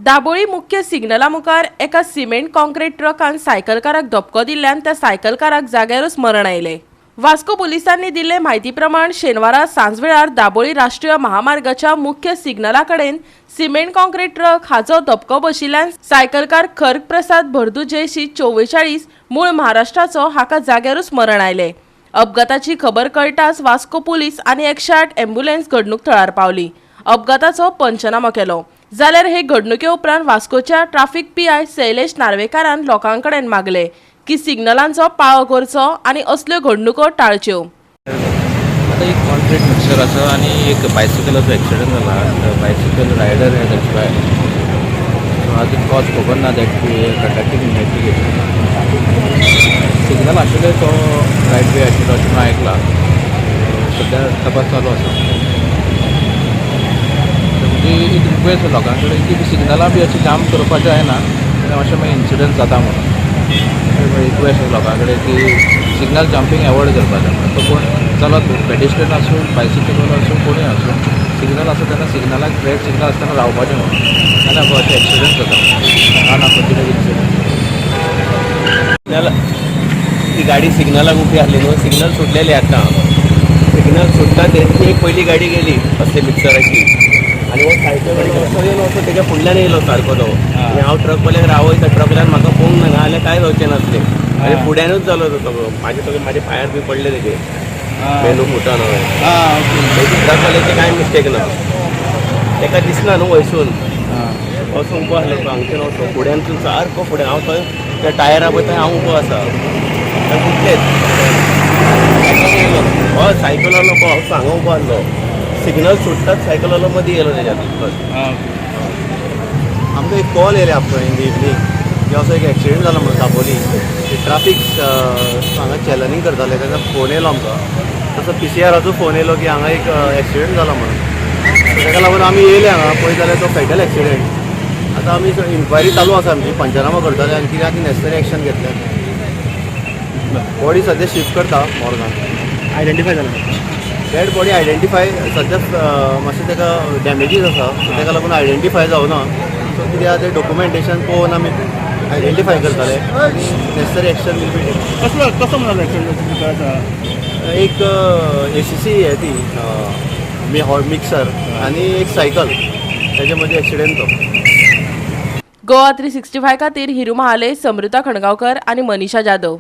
दाबोळी मुख्य सिग्नला मुखार एका सिमेंट कॉन्क्रीट ट्रकान सायकलकाराक धपको दिल्ल्यान त्या सायकलकाराक जाग्यारूच मरण आयलें. वास्को पोलिसांनी दिल्ले म्हायती प्रमाण शेनवारा सांजवेळार दाबोळी राष्ट्रीय महामार्गाच्या मुख्य सिग्नला कडेन सिमेंट कॉन्क्रीट ट्रक हाचो धपको बशिल्ल्यान सायकलकार खर्गप्रसाद भरदू जयशी 44 मूळ महाराष्ट्राचो हाका जाग्यारूच मरण आयलें. अपघाताची खबर कळटाच वास्को पोलीस आनी 108 ॲम्ब्युलन्स घडणूक थळार पावली. अपघाताचो पंचनामो केलो. जाल्यार हे घडणुके उपरांत वास्कोच्या ट्राफिक पीआय शैलेश नार्वेकारान लोकां कडेन मागले की सिग्नलांचो पाळो करचो आनी असल्यो घडणुको टाळच्यो. आता एक कॉन्क्रीट मिक्सर आसा आनी एक बायसिकलाचो एक्सिडंट जाला. Bicycle rider has expired. So अजून कॉज खबर ना. That we conducting investigation. Signal आशिल्ले तो रायट वे आशिल्लो अशें म्हणून आयकलां. सद्या तपास चालू आसा. म्हणजे एक रिक्वेस्ट लोकां कडेन की सिग्नलां बी अशें जाम करपाचें जायना, अशें मागीर इन्सिडंट जाता म्हणून. रिक्वेस्ट लोकां कडेन की सिग्नल जम्पींग एवॉयड करपाचें. तो कोण चलत पेडिस्ट्रियन आसूं, बायसिकल आसूं, कोणूय आसूं, सिग्नल आसा तेन्ना सिग्नलाक, रेड सिग्नल आसतना रावपाचें म्हणून. नाल्यार अशें एक्सिडंट जाता. Unfortunate incident. Signal, ती गाडी सिग्नलाक उबी आसली न्हू, सिग्नल सुटलेली. आतां सिग्नल सुट्टा तेची एक पयली गाडी गेली असली मिक्सराची आनी हो सायकल असो येयलो, असो तेच्या फुडल्यान येयलो सारको तो. आनी हांव ट्रकवाल्याक रावयता, ट्रकवाल्यान म्हाका पळोवंक ना, नाजाल्यार कांय जावचें नासलें. आनी फुड्यानूच जालो तो सगळो. म्हाजे सगळे म्हाजे पांयार बी पडले तेजे, मेनू फुटान हांवें. ट्रकवाल्याची कांय मिस्टेक ना. तेका दिसना न्हू वयसून. असो उबो आसलो तो हांगच्यान असो फुड्यानसून सारको फुडें. हांव थंय त्या टायरा पळय थंय हांव उबो आसा. थंय फुटलेच. हय, सायकलवालो पळय असो हांगा उबो आसलो. सिग्नल सुट्टात सायकलवालो मदीं येयलो तेज्या. आमकां एक कॉल येयले आफ्टर इन the evening की असो एक एक्सिडेंट जाला म्हणून दाबोली. ट्राफीक हांगा चॅलनींग करताले तेन्ना फोन येयलो आमकां. तसो पीसीआराचो फोन येयलो की हांगा एक एक्सिडेंट जाला म्हणून. ताका लागून आमी येयले हांगा. पळयत जाल्यार तो फेटल एक्सिडेंट. आतां आमी इन्क्वायरी चालू आसा आमची. पंचनामा करतले आनी कितें आहा ती नेसेसरी एक्शन घेतले. बॉडी सद्या शिफ्ट करता मॉर्गान. आयडेंटिफाय जाला? डेड बॉडी आयडेंटिफाय सद्या मातशें ताका डॅमेजीस आसा, सो ताका लागून आयडेंटिफाय जावना. सो कितें आहा तें डॉक्युमेंटेशन पळोवन आमी आयडेंटिफाय करतले आनी necessary action will be taken. कसलो कसो म्हणून एक्सिडंट आसा? एक एसीसी हे ती मिक्सर आनी एक सायकल, तेजे मदीं एक्सिडेंट तो. गोवा 365 खातीर हिरू महाले, समृता खणगांवकर आनी मनीषा जाधव.